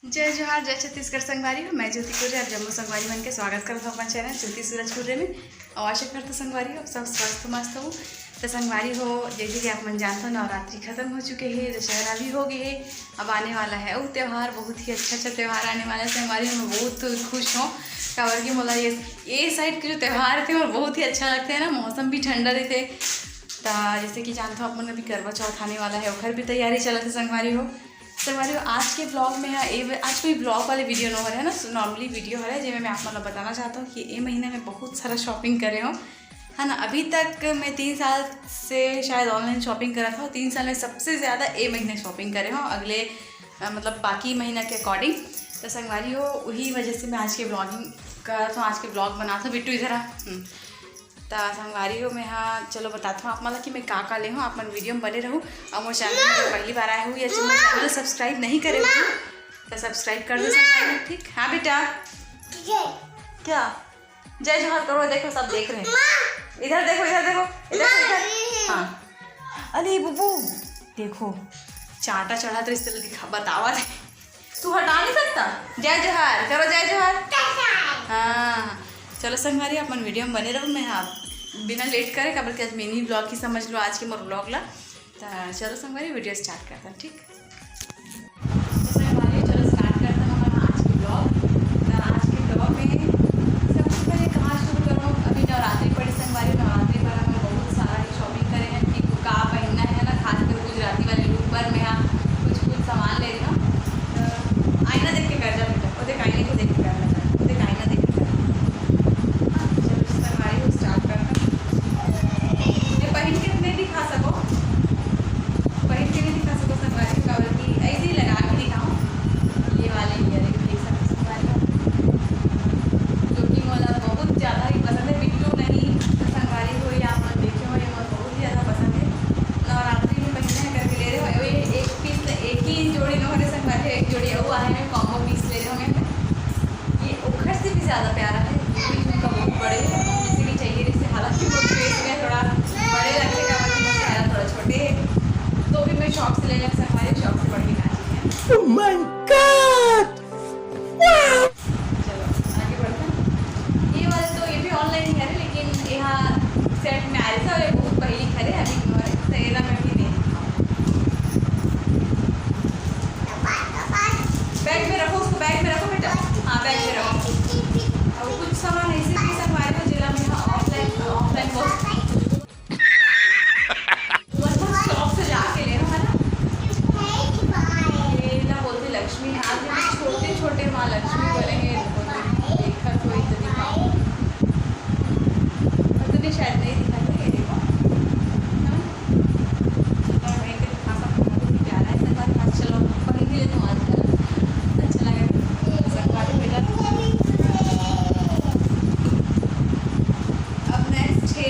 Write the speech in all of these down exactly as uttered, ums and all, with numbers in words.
जय जोहार, जय छत्तीसगढ़ संगवारी हो। मैं ज्योति कुर्रे, आप जम्मो संगवारी मन के स्वागत करत हौं अपन चैनल ज्योति सूरज कुर्रे में। अउ आशा करत हौं संगवारी हो, आप सब स्वस्थ मस्त हो। तो संगवारी हो, जैसे कि आप मन जानत हो, नवरात्रि खत्म हो चुके हे, दशहरा भी हो गए हे, अब आने वाला है अउ त्योहार, बहुत ही अच्छा अच्छा त्योहार आने वाला है संगवारी हो। मैं बहुत खुश हौं, काबर कि मोला ये, ये साइड के जो त्योहार थे, वो बहुत ही अच्छा लगते हैं ना, मौसम भी ठंडा रहते। तो जैसे कि जानत हो आप मन, अभी करवा चौथ आने वाला है, ओखर भी तैयारी चलत है संगवारी हो। संगवारी हो, आज के ब्लॉग में हा, ए, आज कोई ब्लॉग वाले वीडियो नो हरे ना, नॉर्मली वीडियो हरे, जेमे मैं आप मन ला बताना चाहत हौं कि ए महीना में बहुत सारा शॉपिंग करे हौं, है ना। अभी तक मैं तीन साल से शायद ऑनलाइन शॉपिंग करत हौं, तीन साल में सबसे ज़्यादा ए महीना शॉपिंग करे हौं, अगले, अ, मतलब बाकी महीना के अकॉर्डिंग। तो संगवारी हो, वही वजह से मैं आज के ब्लॉगिंग करत हौं, आज के ब्लॉग बनात हौं। बिट्टू इधर आ। हम्म। त संगवारी हो, मैं हा चलो बतात हौं आप मन ला कि मैं का का ले हौं। आप मन वीडियो में बने रहू। अउ मोर चैनल में अगर पहली बार आए हो या मोर चैनल सब्सक्राइब नहीं करे हो, तो सब्सक्राइब कर दो संगवारी हो, ठीक? हाँ बेटा। क्या? जय जोहार करो, देखो सब देख रहे हैं। इधर देखो, इधर देखो, इधर देखो, इधर। हाँ। अरे बुबू, देखो, चांटा चढ़ा तो इस तरह दिखा, बतावा दे। तू हटा नहीं सकता। जय जोहार करो, जय जोहार। हाँ, चलो संगवारी, अपन वीडियो में बने रहो। मैं, हाँ, बिना लेट करे, काबर कि आज मिनी ब्लॉग ही समझ लो आज के मोर ब्लॉग ला। तो चलो संगवारी, वीडियो स्टार्ट करता हूँ, ठीक? तो संगवारी, चलो स्टार्ट करता हूँ हमारा आज के ब्लॉग। तो आज के ब्लॉग में सबसे पहले कहाँ शुरू करूँ, अभी नवरात्रि पड़ी संगवारी, नवरात्रि पर हम बहुत सारा ही शॉपिंग करे हैं कि का पहनना है ना, खास कर गुजराती वाले लुक पर मैं यहाँ कुछ कुछ सामान ले रही हूँ। तो आईना देख के कर जा बेटा, वो देख आईने को देख के करना चाहता, वो देख आईना देख के करना। हाँ, चलो संगवारी, वो स्टार्ट करता हूँ। ये पहन के नहीं दिखा सको, पहन के नहीं दिखा सको संगवारी, काबर कि ऐसे ही लगा के दिखाऊँ। ये वाले ईयरिंग देख सकते हो संगवारी, जो कि मोला बहुत ज़्यादा ही पसंद है। बिट्टू नहीं तो संगवारी हो, या आप मन देखे हो, ये मोला बहुत ही ज़्यादा पसंद है। नवरात्रि में पहनना है करके ले रहे हो। ये एक पीस, एक ही जोड़ी नो हरे संगवारी, एक जोड़ी अउ आहे, मैं कॉम्बो पीस ले रहे होंगे। ये ओखर से भी ज़्यादा प्यारा है, ये भी झुमका बहुत बड़े है, जैसे कि चाहिए जैसे, हालांकि वो फेस में थोड़ा बड़े लगते का, मतलब चेहरा थोड़ा छोटे है, तो भी मैं शौक से लेने संगवारी, शौक से बढ़ के ना चीज़ें। Oh my God! चलो आगे बढ़ते हैं। ये वाले तो, ये भी ऑनलाइन ही है, लेकिन यहाँ सेट में आए था, ये बहुत पहली खरे अभी, तो ये ना करके नहीं। बैग में रखो उसको, बैग में रखो बेटा। हाँ, बैग में रखो। और कुछ सामान ऐसे भी संगवारी हो, जिला में ऑफलाइन, ऑफलाइन बहुत, मतलब शॉप से जाके ले लो, है ना? ये ना बोलते लक्ष्मी, आज ये छोटे छोटे माँ लक्ष्मी बने हैं, देखा कोई तो दिखाओ। और तूने शायद नहीं दिखा था, ये देखो, है ना? और मैं क्या दिखा सकती हूँ, बहुत ही प्यारा है। संगवारी, आज चलो पहन के लेती हूँ, आज है ना? अच्छा लगा संगवारी बेटा। अब नेक्स्ट है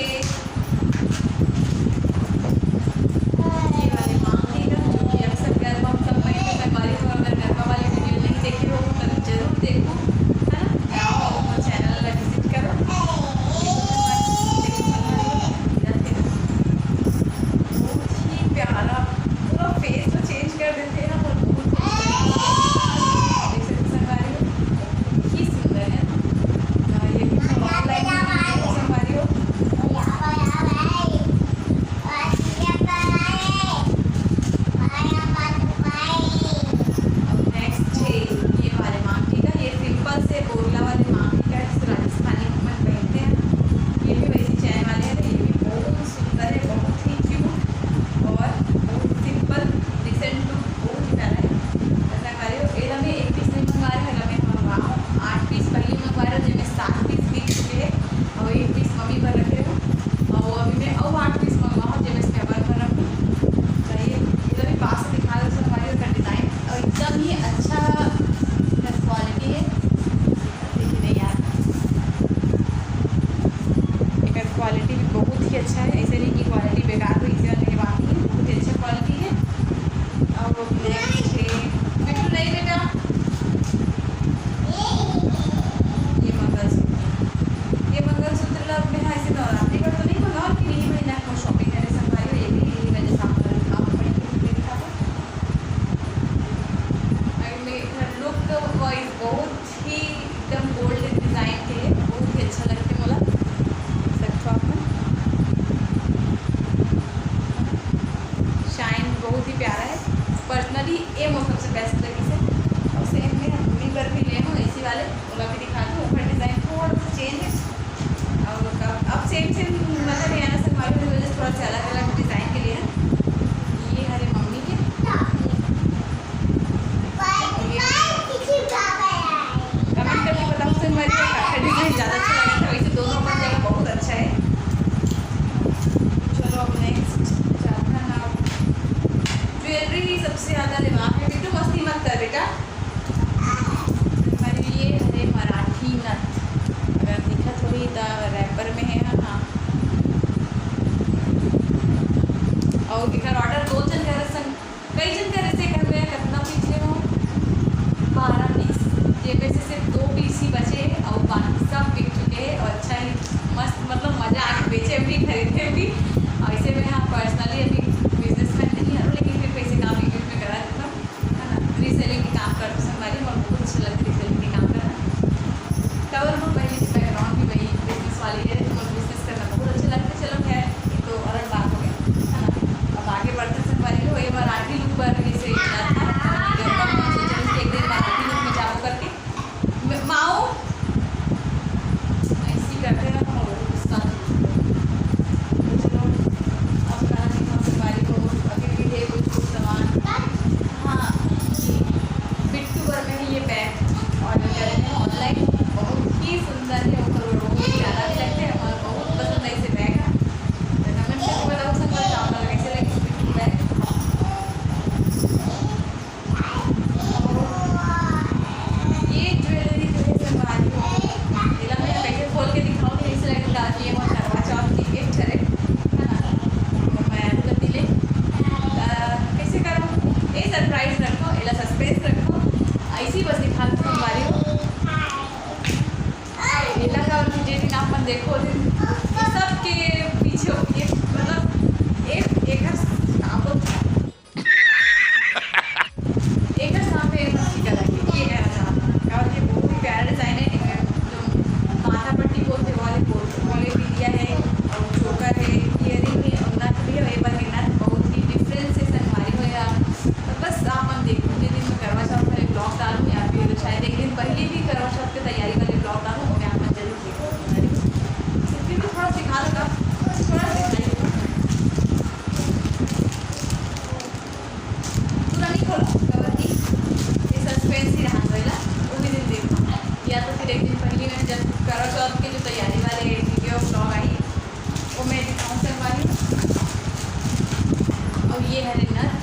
ये वाले मांग लीडर, जो कि अक्सर गरबा सब पहनते हैं। संगवारी हो, अगर गरबा वाली वीडियो नहीं देखी हो तो जरूर देखो। Peanut, अगर दिखत होही त wrapper में हे, हाँ। अउ एकर order दो झन करे संग, कई झन करे से घर में कतना piece ले हो? बारह piece। ये में से सिर्फ दो piece ही बचे हे अउ बाकी सब बिक चुके हे अउ अच्छा ही मस्त, मतलब मजा आके बेचे भी, खरीदे भी। अउ ऐसे में हम personally अभी businessman नहीं हन, लेकिन फिर पैसे काम एक में करा देता हूँ। है ना, reselling के काम करते संगवारी, मोर बहुत अच्छा लगता reselling के काम करना। काबर मोर पहले से background भी वही business वाली है, तो मोर business करना बहुत अच्छा लगता है। चलो खैर, ये तो अलग बात हो गया, है ना। अब आगे बढ़ते संगवारी हो, ये मराठी look पर भी से याद था, जब हम सोचे कि एक दिन मराठी look में जाओ करके। म-, माओ, ऐसी करते ना, माओ, गुस्सा। तो चलो, अब कहाँ दिखाऊँ संगवारी को, अभी भी है कुछ कुछ सामान। हाँ, ये बिट्टू वर में है ये bag order करे थे online, बहुत ही सुंदर है, ओकर लोगो बहुत प्यारा भी लगते हैं, हमारा बहुत पसंद है इसे bag। तो comment करके बताओ संगवारी, आप लोग कैसे लगे बिट्टू bag? ये jewellery जो है संगवारी हो, एला मैं कैसे खोल के दिखाऊँ, कैसे लगेगा कि ये मोर करवा चौथ की gift हरे, है ना? तो मैं आप लोग दिले, अ, कैसे करूँ? ये surprise रखो, एला suspense रखो, ऐसी बस दिखा दो संगवारी हो। एला का और जे दिन आप मन देखो, दिन ये सब के पीछे हो, ये मतलब एक, एक हर का बोलथे, एकर सामने एकर टीका लगे, ये कहना चाहता हूँ। और ये बहुत ही प्यारा design है, जो माथा पट्टी बोलते वाले बोल, वाले भी दिया है, और choker है, earring है, और नथ भी है, और ये बार के नथ बहुत ही different से संगवारी हो यार। तो बस आप मन देखो, जिस दिन मैं करवा चौथ वाले vlog डालूँ या फिर शायद एक दिन पहले भी करवा चौथ के तैयारी वाले vlog डालूँ, वो मैं आप मन जरूर देखो। फिर भी थोड़ा दिखा दो, थोड़ा दिखाई दो। पूरा नहीं खोलो, cover नहीं। ये suspense ही रहा रहेला, वो भी दिन देखो। या तो फिर एक दिन पहले मैं जब करवा चौथ के जो तैयारी वाले video vlog आई, वो मैं दिखाऊँ संगवारी। और ये हरे नथ,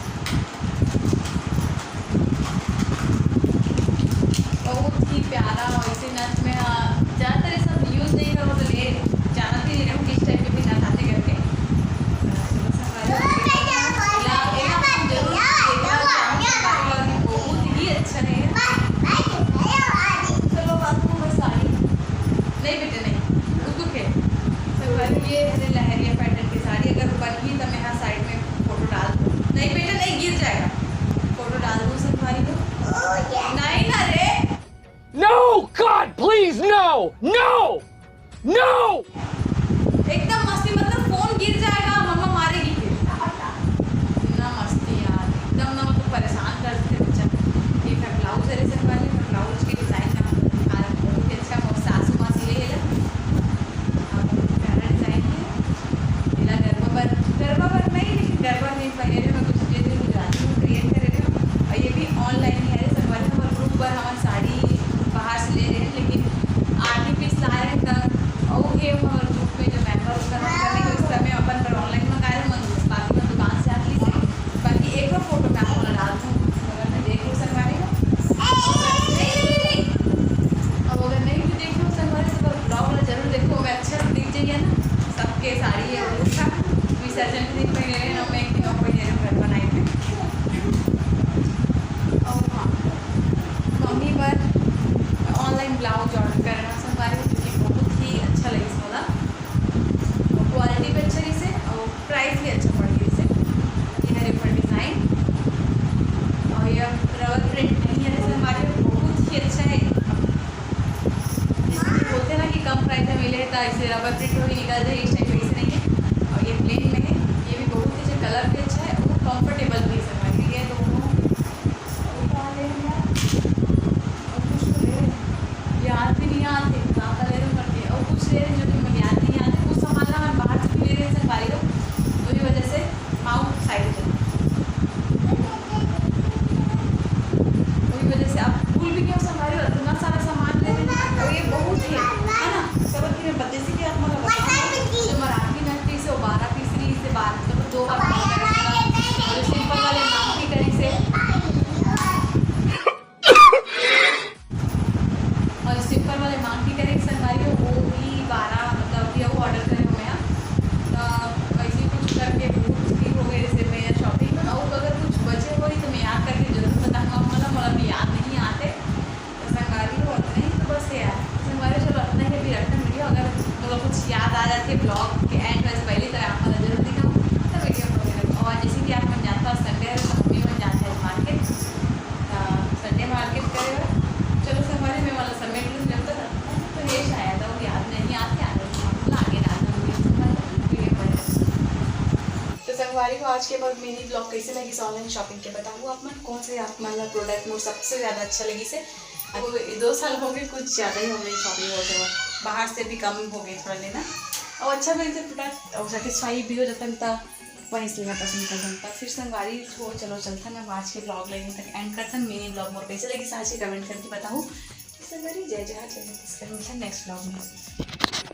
बहुत ही प्यारा। और इसे नथ में, हाँ, ज़्यादातर ये सब use नहीं करो तो ले, जानत ही नहीं रहूँ किस type के भी नथ आथे करके। एला, एला आप जरूर एक बार chance लगा के, बहुत ही अच्छा है। चलो, बात को बस साड़ी। नहीं बेटे, नहीं, उसको खेल। संगवारी, ये हरे लहरिया pattern की साड़ी, अगर बनही तो मैं यहाँ side में photo डाल दूँ। नहीं बेटे, नहीं, गिर जाएगा। Photo डाल दूँ संगवारी को। नहीं ना रे। No, God, please, no! No! No! एकदम मस्ती, मतलब phone गिर जाएगा, मम्मा मारेगी फिर। इतना मस्ती यार, एकदम ना, मतलब परेशान कर देते बच्चा। ये मैं blouse है रे संगवारी, मैं blouse के design ना, बहुत ही अच्छा, मोर सासू माँ सिले है। प्यारा design है। एला गरबा बर, गरबा बर नहीं, लेकिन गरबा नहीं पहने रहे, मैं कुछ जे दिन गुजराती में create करे रहे हूँ। और ये भी online ही है, संगवारी, हमर group पर हमन साड़ी बाहर से ले रहे हैं, लेकिन आधी piece ला रहे हैं तब, और ये हमर group में जो member होता है, उस समय अपन बर online मंगा रहे हैं, मन-, बाकी मन दुकान से आके ली से। बाकी एक और photo मैं आप मन ला डाल दूँ, अगर मैं देख लूँ संगवारी हो। नहीं, नहीं, नहीं, नहीं। अब अगर नहीं भी देख लूँ संगवारी, तो vlog ला जरूर देखो, मैं अच्छा से दिख जाइए ना। सबके साड़ी है, वो था विसर्जन के दिन पहने रहे ना, मैं एक दिन और पहने रहे घर बनाए थे। और हाँ, मम्मी बर online blouse order करना संगवारी हो, जो कि बहुत ही अच्छा लगिस मोला। Quality भी अच्छा रहिस हे और price भी अच्छा पड़ गइस हे। ये हरे ऊपर design और ये rubber print नहीं है, जैसे हमारे बहुत ही अच्छा है। जैसे कि बोलते हैं ना कि कम price में मिले तो ऐसे rubber print होके निकल जाए, इस type वैसे नहीं है। और ये plain में है, ये भी बहुत ही अच्छा, colour भी अच्छा है और comfortable भी है हमारे लिए। ये दोनों और कुछ तो ले रहे हैं। याद भी नहीं आते, ज्यादा ले रहे करके। और कुछ ले रहे हैं जो कि मैं याद नहीं आते। कुछ सामान ना हम बाहर से भी ले रहे हैं संगवारी लोग, वही वजह से माउथ साइड में। वही वजह से आप भूल भी क्यों संगवारी हो, इतना सारा सामान ले रहे हैं। और ये बहुत है, है ना? सब कि मैं जैसे कि आप मतलब बता रहे हो, जो मराठी नट पीस है, वो बारह पीस रही, इससे बारह, मतलब दो बार और जो simple वाले नाम भी करी से। और सिंपल वाले मांग टी करे संगवारी हो, वो भी बारह, मतलब, अभी वो ऑर्डर करे हुए हैं। तो वैसे कुछ करके बहुत मुश्किल हो गए, जैसे मैं शॉपिंग में, और अगर कुछ बचे होई तो मैं याद करके जरूर बताऊंगा, मतलब, मोला भी याद नहीं आते। तो संगवारी हो, उतना ही तो बस है यार। संगवारी, चलो, उतना ही अभी रखना वीडियो। अगर मतलब कुछ याद आ जाते ब्लॉग के एंड, वैसे पहले तो आप मतलब जरूर दिखाऊँ तो वीडियो को मेरे। और जैसे कि आप मन जानता हो, संडे है तो मम्मी मन जाते हैं मार्केट, संडे मार्केट करे हुए। चलो संगवारी, मैं मतलब समेट लूँ जब तक। तो ये शायद वो याद नहीं आते, आगे आगे डालना वीडियो, वीडियो पर। तो संगवारी हो, आज के बाद मिनी ब्लॉग कैसे लगी ऑनलाइन शॉपिंग के, बताओ आप मन कौन से आप मतलब प्रोडक्ट मोर सबसे ज़्यादा अच्छा लगी से। अब ये दो साल हो गए, कुछ ज़्यादा ही ऑनलाइन शॉपिंग होते हुए, बाहर से भी कम हो गए थोड़ा लेना। और अच्छा मिलते प्रोडक्ट और सेटिस्फाई भी हो जाता था, वहीं से लेना पसंद कर सकता। फिर संगवारी हो, चलो चलता ना, आज के ब्लॉग लेने तक एंड करता। मिनी ब्लॉग मोर कैसे लगी आज के कमेंट करके बताओ। संगवारी जय जय, जय छत्तीसगढ़, मिलता नेक्स्ट ब्लॉग में।